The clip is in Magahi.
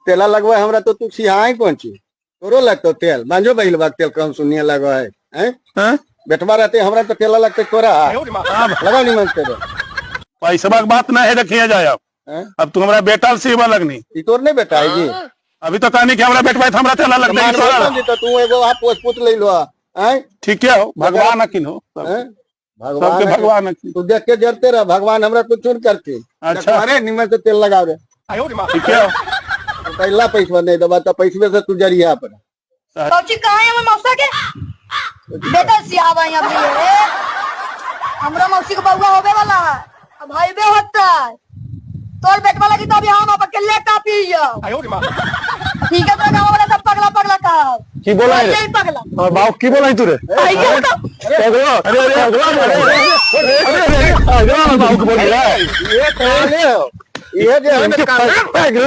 तेला लगवा हमरा तो तू सिहाई कौन चीज तोरो लगतो तेल बांझो बहिल बाग तेल कम सुनिए लगो है हैं? हैं? बेटवा रहते हमरा तो तेला लगते तोरा। लगाओ निमन से। पैसवा के बात ना है, देखिए जाए अब। हैं? अब तू हमरा बेटा से सिवा लगनी। ई तोर नहीं बेटा है जी? अभी तो कहनी कि हमरा बेटवा है तो हमरा तेला लगते मान तोरा। लो जी तो तू एगो वहाँ पोस पुत ले लो हैं? ठीक है हो, भगवान अकिन हो सब। हैं? भगवान सबके है। भगवान अकिन। तू देख के जरते रह, भगवान हमरा कुछ नहीं करते। अच्छा। अरे निमन से तेल लगाओ रे। ठीक है हो। पहला पैसा नहीं दबा तो पैसवे से तू जरिया पर। कौची कहाँ है हमर मौसा के बेटा सियावा यहाँ पे रे? हमरा मौसी के बउआ होबे वाला है, अब हाईवे होता है तोर बेटवा लगी तो अभी हम अपन के ले कापी ठीक है। तो गाँव वाला सब पगला पगला का की बोला है रे? यही पगला। और बाप की बोला है तू रे? आइए तो। पगला, अरे अरे पगला, अरे अरे अरे पगला, बाप को बोल रहा है। ये कहाँ ले हो ये जे है ना? पगला।